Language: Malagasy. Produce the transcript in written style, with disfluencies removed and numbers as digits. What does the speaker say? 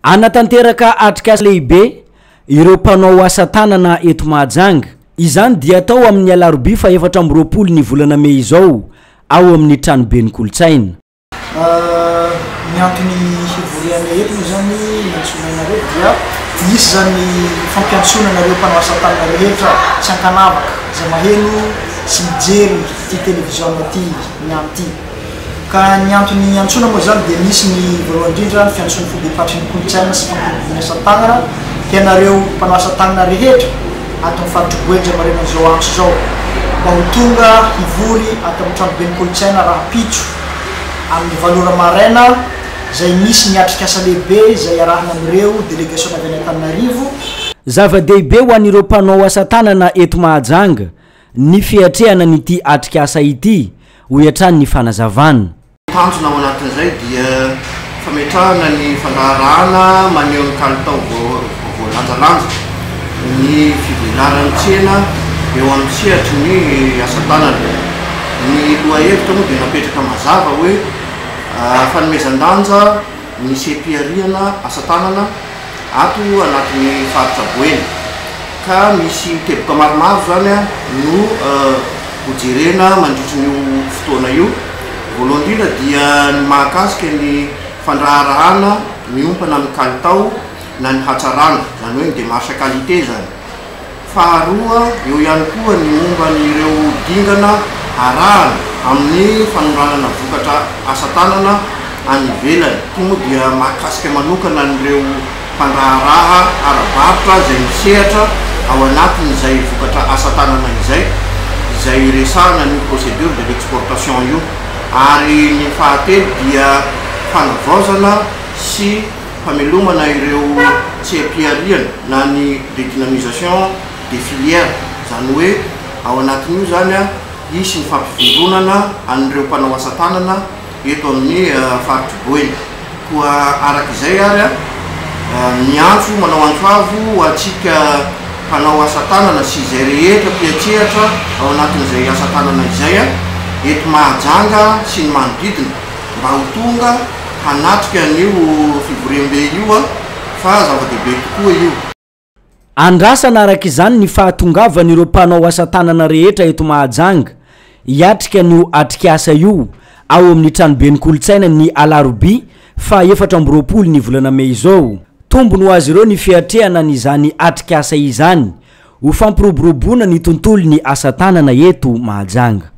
Hanatanteraka atrikasa lehibe ireo mpanao asa tanana eto Mahajanga. Izany dia atao amin'ny alarobia faha 24 ny volana mey izao ao amin'ny tranoben'ny kolontsaina. Ny antony hivorianay eto moa izany niantsoana anareo dia nisy izany fampiantsoana anareo mpanao asa tanana rehetra tsy ankanavaka izay maheno sy mijery ity televiziona ity ny any ity. Ka ny antony iantsoana moa izany dia nisy ny voalohany indrindra ny fiantsoan'ny foibem-paritry ny kolontsaina sy fampiroboroboana asa tanana hianareo mpanao asa tanana rehetra ato amin'ny faritr'i Boeny izay marina an'izao antso izao mba ho tonga hivory ato amin'ny tranoben'ny kolontsaina rahampitso amin'ny valo ora maraina izay misy ny atrikasa lehibe izay iarahana amin'ireo delegasiona avy any Antananarivo. Zava-dehibe ho an'ireo mpanao asa tanana eto Mahajanga ny fiatrehana an'ity atrikasa ity, hoy hatrany ny fanazavana. Tanjona ao anatin'izay dia fametrahana ny fandraharahana maneho ny kalitao voalanjalanja, ny fivelaran'ny tsena eo amin'ny sehatry ny asa tanana. Ny lohahevitra moa dia napetraka mazava hoe fanomezan-danja ny seha-pihariana asa tanana ato anatin'ny faritra Boeny. Ka misy teboka maromaro izany no hojerena mandritry ny io fotoana io. Voalohany indrindra dia ny mahakasika ny fandraharahana miompana amin'ny kalitao na ny hatsarana, izany hoe ny démarche qualité izany. Faharoa, eo ihany koa ny momba an'ireo dingana arahana amin'ny fanondranana vokatra asa tanana any ivelany. Ity moa dia mahakasika manokana an'ireo mpandraharaha ara-barotra izay misehatra ao anatin'izay vokatra asa tanana izay, izay resahana an'io procédure de l'exportation io. Ary ny fahatelo dia fanavaozana sy famelomana ireo seha-pihariana na ny redynamisation des filières, izany hoe ao anatin'io izany hisy ny fampivondronana an'ireo mpanao asa tanana eto amin'ny faritr'i Boeny. Koa araka izay ary, miantso, manao antso avo ho antsika mpanao asa tanana sy izay rehetra mpiantsehatra ao anatin'izay asa tanana izay eto Mahajanga sy ny manodidina mba ho tonga hanatrika an'io fivoriambe io fa zava-dehibe tokoa io. Andrasana araka izany ny fahatongavan'ireo mpanao asa tanana rehetra eto Mahajanga hiatrika an'io atrikasa io ao amin'ny tranoben'ny kolontsaina ny alarobia faha 24 ny volana mey izao. Tombony ho azy ireo ny fiatrehana an'izany atrikasa izany ho fampiroboroboana ny tontolon'ny asa tanana eto Mahajanga.